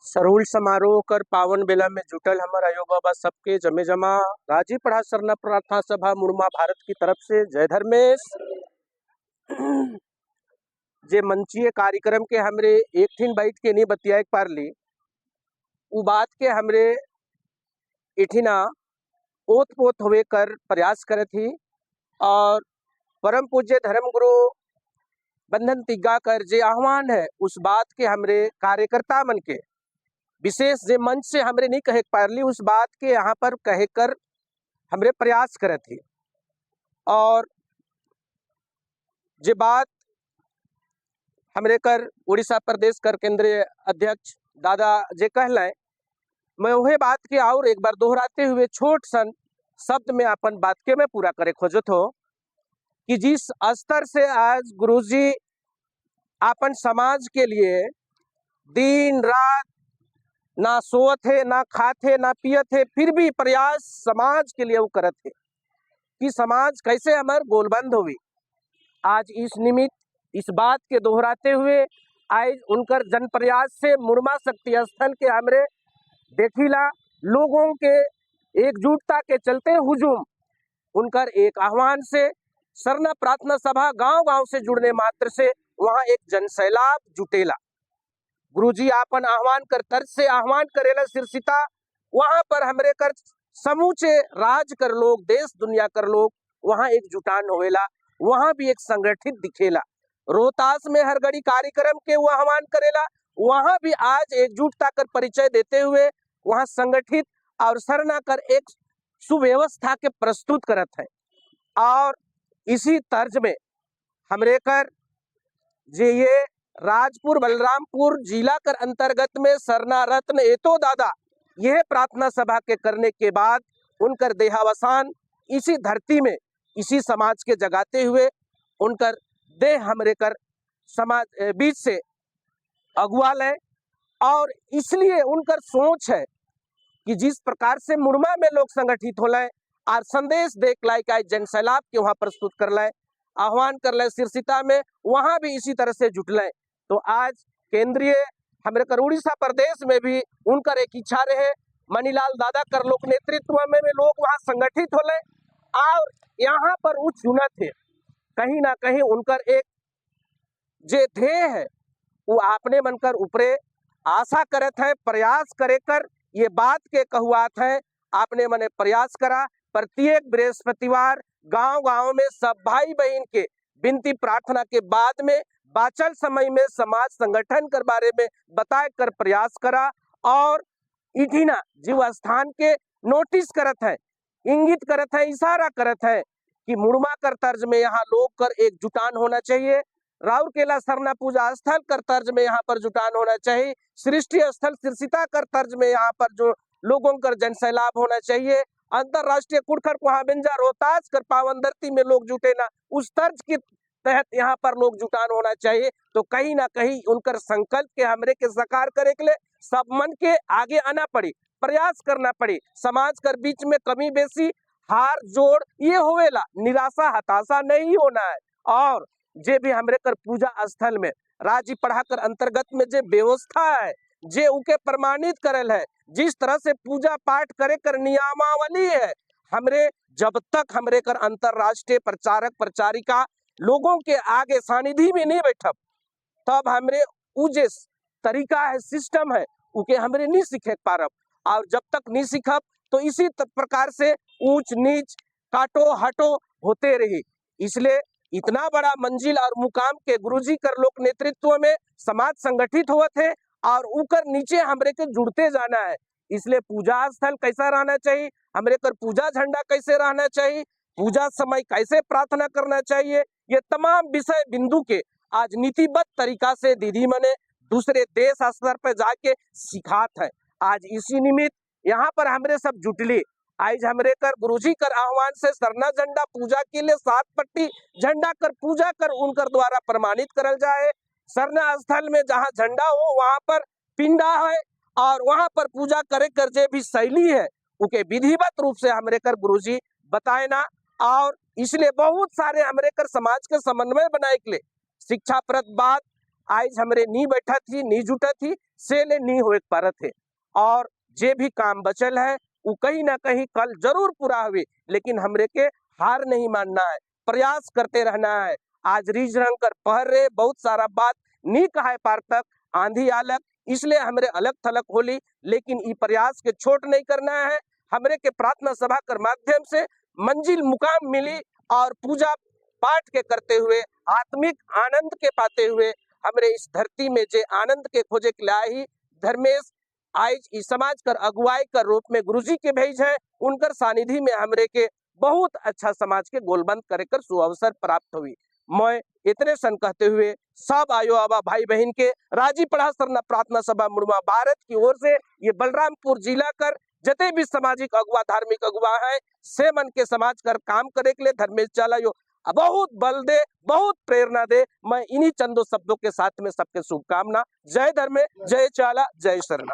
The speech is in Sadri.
सरहुल समारोह कर पावन बेला में जुटल हमर आयो बाबा सबके जमे जमा राजी पढ़ा सरना प्रार्थना सभा मुड़मा भारत की तरफ से जय धर्मेश। जे मंचीय कार्यक्रम के हमरे एक ठिन बैठ के नहीं बतियाए पारली, उ बात के हमरे इठिना ओत पोत होवे कर प्रयास करत ही और परम पूज्य धर्म गुरु बंधन तिग्गा कर जे आह्वान है, उस बात के हमरे कार्यकर्ता मन के विशेष जे मंच से हमरे नहीं कहे पारली, उस बात के यहाँ पर कहे कर हमरे प्रयास करत ही। और जे बात हमरे कर उड़ीसा प्रदेश कर केंद्रीय अध्यक्ष दादा जे कहलें, मैं वही बात के और एक बार दोहराते हुए छोट सन शब्द में अपन बात के मैं पूरा करे खोजत हो कि जिस स्तर से आज गुरुजी अपन समाज के लिए दिन रात ना सोत है, ना खाते, ना पियत है, फिर भी प्रयास समाज के लिए वो करत है कि समाज कैसे हमार गोलबंद होवी। आज इस निमित्त इस बात के दोहराते हुए आज उनकर जन प्रयास से मुरमा शक्ति स्थल के हमरे देखिला लोगों के एकजुटता के चलते हुजूम, उनकर एक आह्वान से सरना प्रार्थना सभा गांव-गांव से जुड़ने मात्र से वहां एक जनसैलाब जुटेला। गुरुजी आपन आह्वान कर तर्ज से आह्वान करेला सिरसिता, वहां पर हमरे कर समूचे राज कर लोग, देश दुनिया कर लोग वहां एक जुटान होवेला, वहां भी एक संगठित दिखेला। रोहतास में हर घड़ी कार्यक्रम के वो आह्वान करेला, वहां भी आज एकजुटता कर परिचय देते हुए वहां संगठित और सरना कर एक सुव्यवस्था के प्रस्तुत करत है। और इसी तर्ज में हमरे कर जे ये राजपुर बलरामपुर जिला कर अंतर्गत में सरना रत्न एतो दादा यह प्रार्थना सभा के करने के बाद उनकर देहावसान इसी धरती में इसी समाज के जगाते हुए उनकर देह हमरे कर समाज बीच से अगुआ लें। और इसलिए उनकर सोच है कि जिस प्रकार से मुड़मा में लोग संगठित हो लें और संदेश देख लायक आए जन सैलाब के वहां प्रस्तुत कर लें, आह्वान कर लें सिरसिता में, वहां भी इसी तरह से जुट लें। तो आज केंद्रीय हमरे कर उड़ीसा प्रदेश में भी उनकर एक इच्छा रहे, मनीलाल दादा कर लोक नेतृत्व में भी लोग वहां संगठित हो लें और यहाँ पर वो चुना थे। कहीं ना कहीं उनकर एक जे ध्येय है वो आपने मनकर ऊपरे आशा करत है, प्रयास करे कर ये बात के कहुआत है। आपने मने प्रयास करा प्रत्येक बृहस्पतिवार गांव-गांव में सब भाई बहन के विनती प्रार्थना के बाद में बाचल समय में समाज संगठन कर बारे में बताए कर प्रयास करा और इठिना जीव स्थान के नोटिस करत है, इंगित करत है, इशारा करत है कि मुड़मा कर तर्ज में यहाँ लोग कर एक जुटान होना चाहिए, राउरकेला सरना पूजा स्थल कर तर्ज में यहाँ पर जुटान होना चाहिए, सृष्टि स्थल सिरसिता कर तर्ज में यहाँ पर जो लोगों कर जन सैलाब होना चाहिए, अंतरराष्ट्रीय कुड़खर कुहा बिंजा रोहतास कर पावन धरती में लोग जुटे ना, उस तर्ज के तहत यहाँ पर लोग जुटान होना चाहिए। तो कहीं ना कहीं उनकर संकल्प के हमरे के साकार करे के लिए सब मन के आगे आना पड़ी, प्रयास करना पड़ी। समाज कर बीच में कमी बेसी हार जोड़ ये होवेला, निराशा हताशा नहीं होना है। और जे भी हमरे कर पूजा स्थल में राजी पढ़ाकर अंतर्गत में जे व्यवस्था है, जे उके प्रमाणित करल है, जिस तरह से पूजा पाठ करे कर नियमावली है, हमरे जब तक हमरे कर अंतरराष्ट्रीय प्रचारक प्रचारिका लोगों के आगे सानिधि में नहीं बैठब, तब हमरे उ जे तरीका है, सिस्टम है, उके हमरे नहीं सीखे पारब। और जब तक नहीं सीखब तो इसी प्रकार से ऊंच नीच काटो हटो होते रही। इसलिए इतना बड़ा मंजिल और मुकाम के गुरुजी कर लोक नेतृत्व में समाज संगठित हुआ थे और ऊकर नीचे हमरे के जुड़ते जाना है। इसलिए पूजा स्थल कैसा रहना चाहिए, हमरे कर पूजा झंडा कैसे रहना चाहिए, पूजा समय कैसे प्रार्थना करना चाहिए, ये तमाम विषय बिंदु के आज नीतिबद्ध तरीका से दीदी मने दूसरे देश स्तर पर जाके सिखात है। आज इसी निमित्त यहाँ पर हमरे सब जुटली। आज हमरे कर गुरुजी कर आह्वान से सरना झंडा पूजा के लिए सात पट्टी झंडा कर पूजा कर उनकर द्वारा प्रमाणित करल जाए। सरना स्थल में जहाँ झंडा हो वहां पर पिंडा है और वहां पर पूजा करे कर जे भी शैली है उके विधिवत रूप से हमरे कर गुरुजी बताए ना। और इसलिए बहुत सारे हमरे कर समाज के समन्वय बनाए के लिए शिक्षाप्रद बात आज हमरे नी बैठा थी, नी जुटा थी, से ले नी होए पारत है। और जे भी काम बचल है, वो कहीं ना कहीं कल जरूर पूरा हुई, लेकिन हमरे के हार नहीं मानना है, प्रयास करते रहना है। आज रीझ रंग कर पहर रे, बहुत सारा बात नी कहा पार तक, आंधी आलक, इसलिए हमरे अलग थलग होली, लेकिन ई प्रयास के छोट नहीं करना है। हमरे के प्रार्थना सभा कर माध्यम से मंजिल मुकाम मिली और पूजा पाठ के करते हुए, आत्मिक आनंद के पाते हुए, हमरे इस धरती में जे आनंद के खोजे के लाए ही धर्मेश आज इस समाज कर अगुवाई कर रूप में गुरुजी के भेज है, उनकर सानिधि में हमरे के बहुत अच्छा समाज के गोलबंद करे कर सुअवसर प्राप्त हुई। मैं इतने सन कहते हुए सब आयो आबा भाई बहन के राजी पढ़ा सरना प्रार्थना सभा मुड़वा भारत की ओर से ये बलरामपुर जिला कर जते भी सामाजिक अगुआ, धार्मिक अगुआ है, से मन के समाज कर काम करे के लिए धर्मेश चाला यो बहुत बल दे, बहुत प्रेरणा दे। मैं इन्हीं चंदो शब्दों के साथ में सबके शुभकामना। जय धर्मे, जय चाला, जय सरना।